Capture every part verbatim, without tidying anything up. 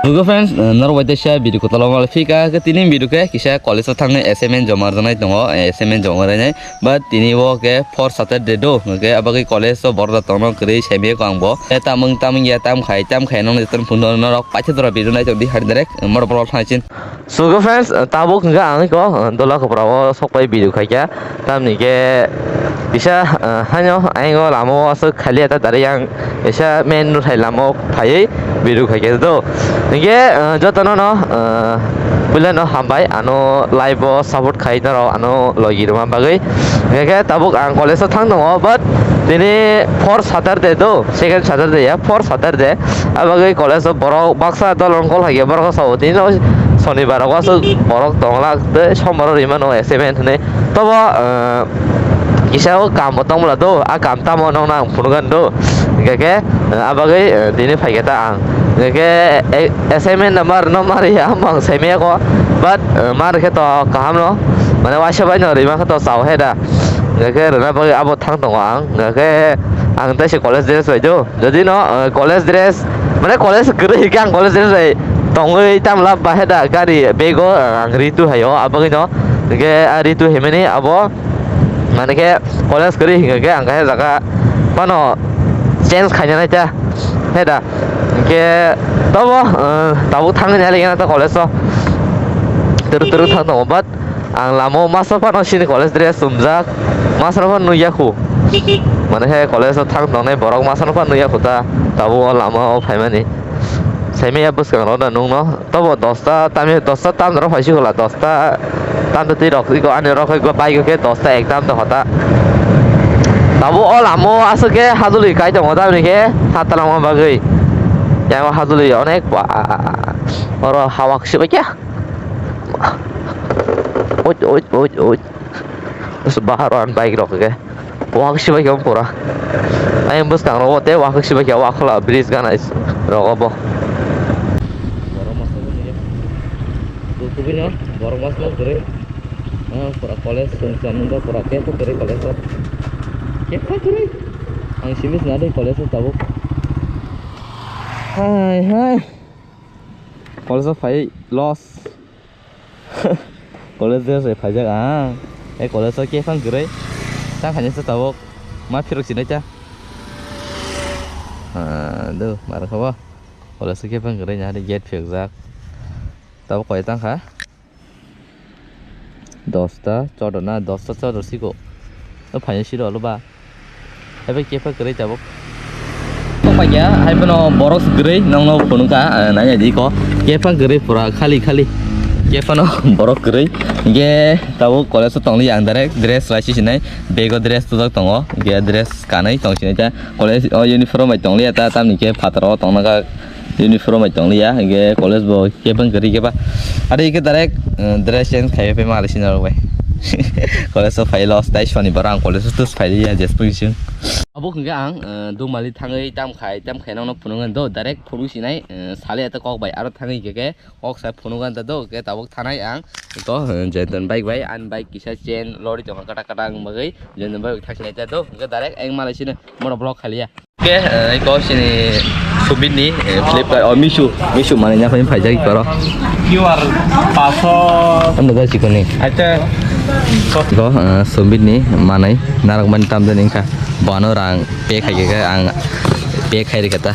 Hello friends, norok bai teisa video kotor o phika khe tini video khe kisa college o thangni assignment joma rwnai tongo, assignment joma rwnai, but tini bo khe fourth Saturday do, hwnkhe abagwi college o borok da tongno kwrwi saimaya ko ang bo. Tamung tamung ya tam khai tam khai nang jotono phunukno norok paithago video nai tongdi hari direct moro borok thangchin. So friends, tabuk hwnkhe ang iko dola khopra o sokpai video khaikha. Tamni khe kisa, ah, haino ayang o lama o aswk khali eta dari yang kisa main road hai lama o phaiwi video khaikhe do. Hinkhe, ah, jotono no, ah, puila no hambai ano live o support khai norok ano logi rwma bagwi. Hinkhe tabuk ang college o thang tongo, but tini fourth Saturday do, second Saturday ya, fourth Saturday. Abagwi college o borok baksa dol rok call khaikhe borok sao tini no sonibar o aswk borok tonglak tei sombar o rimano assignment hinwi. Tobo, ah, kisa o kam bo tongmwla do, a kam tamo nokna ang phunukgani do. Hinkhe khe, ah, abagwi, ah, tini phaikhe ta ang. Hinkhe khe, eh, assignment no mar no mar ya, amang saimaya ko. But, ah, mar khe to kaham no. Mane waisa bai no rima khe to sao he da. Hinkhe khe rwna bagwi abo thang tongo ang. Hinkhe khe ang tei se college dress bai do. Jodi no, ah, college dress, mane college kwrwi hinkhe ang college dress bai tongwi tamla bahe da gari bag o, ah, ang ritu hai o. Abagwi no. Hinkhe khe a ritu himani abo. Mane khe college kwrwi hinkhe khe ang khe jaga phano change khaina nai ta, he da. Hinkhe tobo, eh, tabuk thangwi nai lagi na ta college o. Twrwk twrwk thang tongo, but ang lama o masa phano sini college dress chumjak, masa phano nukya khu. Mane khe college o thang tongnai borok masa phano nukya khu ta, tabuk o lama o phaimani. Saimaya bwskang rok da nukno. Tobo dosta tamni, dosta tamni rok phaisi khola, dosta tamni twi rok iko ani rok iko bike khe dosta ekdam to hota. Tabo o lama o aswk khe hajoli kai tongo tamni khe ha talangma bagwi. Yang hajoli onek ba-, oro hawa kwchwi bai khe. Oit, oit, oit, oit. Bahar o ani bike rok khe. Wak sibai khe pura. Ayang bwskang rogo tei wak sibai khe wak khwla bridge gana is rogo bo. Borok masa bo nini. Tukubino borok mas no kwrwi. Ah, pura college sung chan nungkha pura khe kwrwi college o. Khe kwrwi. Ang simi sina dei college o tabuk. Hai hai. College o phai loss. College dress bai phaijak ang. E college o kephang kwrwi. Ta khainai sa tabuk. Ma phirok sinai ta. Ah, do, mar khabo. College o kephang kwrwi, nahari gate phiyokjak. Tabuk koi tang kha? Dosta, chodo na, dosta, chodo siko. O phainai siro alo ba. Haibai kepha kwrwi tabuk. Tongpaiya, haibono borok kwrwi nongno phunukha, ah, nanya di ko. Kepha kwrwi pura khali khali. Kephano borok kwrwi. Ge tabuk college o tongli ang direct dress raisi sinai. Bego dress tujak tongo. Ge dress kanwi tong sinai ta. College o uniform bai tongliya ta, tamni khe phataro tongna kha. Uniform bai tong liya, hingke college bo kebang kwrwi khe ba. Aro ike direct, eh, dress change khai phaima ali sina rok bai. College o phai loss tai sonibar ang college o tus phai liya jes pui sing. Abo hingke ang, eh, Dungmali thangwi tam khai, tam khai nokno phunuknani do direct phunuk sinai, eh, sale ata kok bai aro thangwi hingke kok sa phunuknani do ke tabuk thanai ang. Ko, eh, Jayton bike bai, ani bike kisa chain lori tongkha kata kata ang bagwi, Jayton bike thak sinai ta do, hingke direct ang malai sino mono vlog khai liya. Oke, eh, iko sini Subit ni, eh, Flipkart, oh, Meesho, Meesho manwi yaphai phaijak iko ro. Q R paso. Ano da chikoni. Acha. Iko, eh, Subit ni manwi narwk mani tamjani wngkha. Bono rang pay khai khe ang pay khai rikha ta.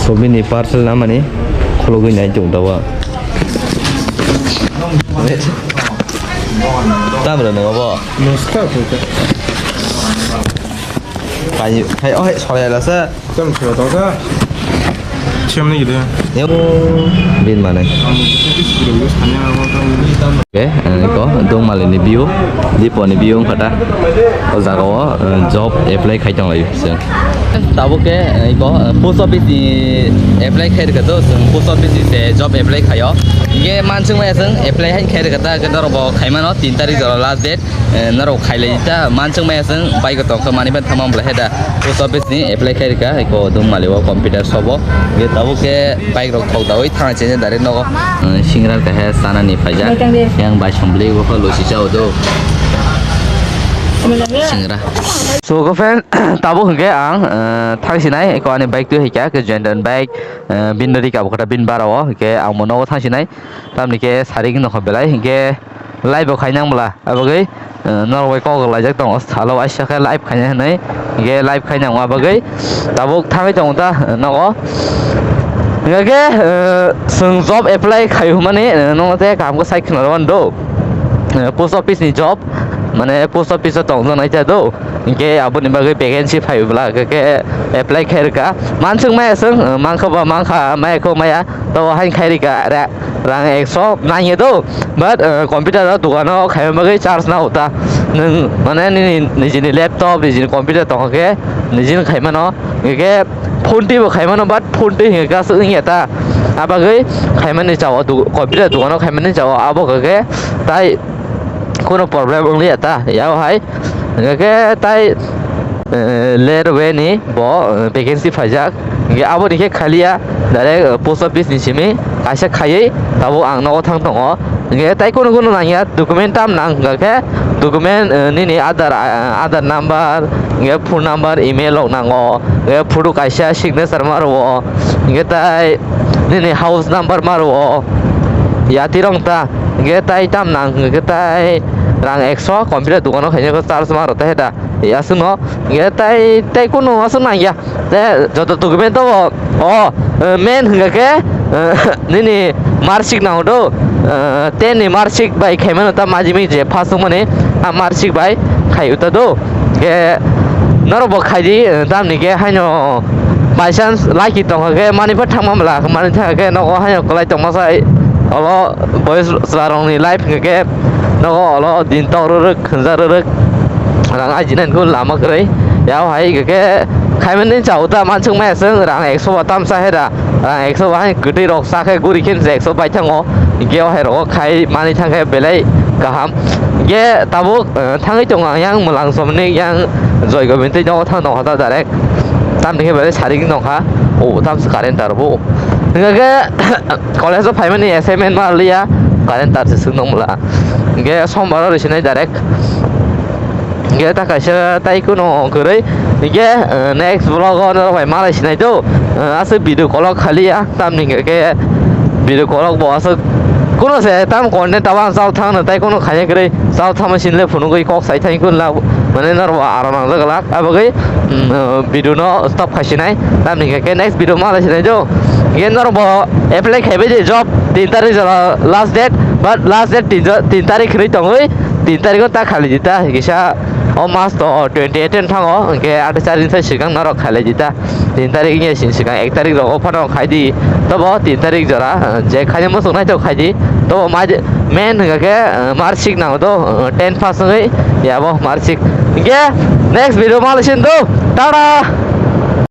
Subit ni parcel na mani khulugwi nai chwng tabuk. Tamra nang abo? Nosta khe. Kai, kai, oh, hai, sorai ala sa. Tam sorai tong sa. Siam ni gede. Yo, bin manai. Ang office guru yo sanya nama tam. Oke, eh, ko, Dungmali ni view, Dipo ni view wngkha ta. O jaga o, eh, job apply khai tong lai. Chwng. Tabuk khe, eh, iko, eh, post office ni apply khai rwkha to, chwng post office ni se job apply khaio. Hingke manswk maya chwng apply hai khai rwkha ta, hingke norok bo khai mano, tin tarik jora last date, eh, norok khai lai ta, manswk maya chwng bike o tongkha mani ban thangma bwlai hai da, post office ni apply khai rwkha, iko Dungmali o computer shop o. Hingke tabuk khe bike rok thok daui thang chene direct nogo. Eh, singra kahe sana ni phaijak, yang bai sombli bo kho lusi chao do. Singra. So, girlfriend, tabuk hwnkhe ang, eh, thangsinai, eko ani bike twi hwnkhe, ke joint and bike, eh, bin rika bo kota bin bara o, hwnkhe ang mo nogo thangsinai, tamni khe sarik nokho belai, hwnkhe live bo khainang bwla, abagwi, eh, norok bai kok laijak tongo, salo waisa khe live khaina hinwi, hwnkhe live khainang ma bagwi, tabuk thangwi tongo ta, eh, nogo. Hwnkhe, eh, chwng job apply khai hwnmani, eh, nono tei kaham khe sai khna rw do. Eh, post office ni job, mane post office o tongjaknai ta do. Hwnkhe aboni bagwi vacancy phai bwla, hwnkhe apply khai rwkha. Manswk maya swng, eh, mankha ba mankha, maya kho maya, to hain khai rwkha. Ra-, rang ekso nangya do. But, eh, computer o dogano khaima bagwi charge na uta. Nwng mane nini nijini laptop, nijini computer tongkha khe nijini khaimano. Hwnkhe phone twi bo khaimano, but phone twi hwnkhe kasu wngya ta. Abagwi khaimani chao, du-, computer dogano khaimani chao, abo hwnkhe tai kono problem wngliya ta, yao hai. Hwnkhe tai, eh, ler weni bo, eh, vacancy phaijak. Hwnkhe aboni khe khaliya, direct, eh, post office ni simi kaisa khaiwi tabuk ang nogo thang tongo. Hwnkhe tai kunu kunu nangya, document tam nang hwnkha khe, document, eh, nini Aadhaar, ah, Aadhaar number, hwnkhe phone number, email rok nango, hwnkhe photo kaisa, signature ma rwo, hwnkhe tai nini house number ma rwo, yati rong ta, hwnkhe tai tam nang hwnkhe tai rang ekso computer dogano khaina charge ma rw ta heta, aswkno, hwnkhe tai, tai kunu aswk nangya. Te joto document tongo, o, eh, main hwnkha khe, eh, nini marksheet nango do, eh, ten ni marksheet bai khaimano ta majimik je pass wngmani, a marksheet bai khai uta do. Khe norok bo khaidi, eh, tamni khe haino by chance lucky tongkha khe manwi pha thangma mala, manwi thangkha khe nogo haino kwlai tongma sai, olo boys chwlarokni life hwnkha khe nogo olo din tok rwrwk, khwnja rwrwk, rang ajinani khe lama kwrwi. Yao hai hwnkhe khaimani chao ta manswk maya swng rang ekso ba tamsa hera. Rang ekso ba hai kwtwi rok sa khe guri khe ekso bai thango. Hwnkhe o hai rogo khai mani thang khe belai kaham. Hwnkhe tabuk, eh, thangwi tongo ang yang mwlang somni yang Joy Gobind tei nogo thang nokha ta direct. Tamni khe belai sarik nokha. O tamsa current tar bo. Hwnkhe college o phaimani assignment ma liya, current tar se swk nokmwla. Hwnkhe sombar o rwsinai direct. Hwnkhe ta kaisa tai kuno kwrwi. Hwnkhe, eh, next vlog o norok bai malai sinai do. Eh, aswk video kolok khaliya, tamni hwnkhe video kolok bo aswk kuno se tam content abo ang chao thangno tai kuno khaiya kwrwi. Chao thangma sinle phunugwi kok sai thang kun la, mane norok bo aro nangjak glak. Abagwi, mm, eh, video no stop khaisinai. Tamni hwnkhe next video malai sinai do. Hwnkhe norok bo apply khaibai di job, tin tarik jora last date, but last date tin jo-, tin tarik khwnwi tongwi, tin tarik o ta khali di ta, kisa o mas to twenty eight thango, hwnkhe athai char din sai swkang norok khali di ta, tin tarik wngya sini swkang ek tarik rogo phano khai di, tobo tin tarik jora, eh, je khaini muchung naithok khai di, tobo mai de, main hwnkha khe, eh, marksheet nango do, eh, ten pass wngwi, yabo marksheet. Hwnkhe next video malai sin do, tata!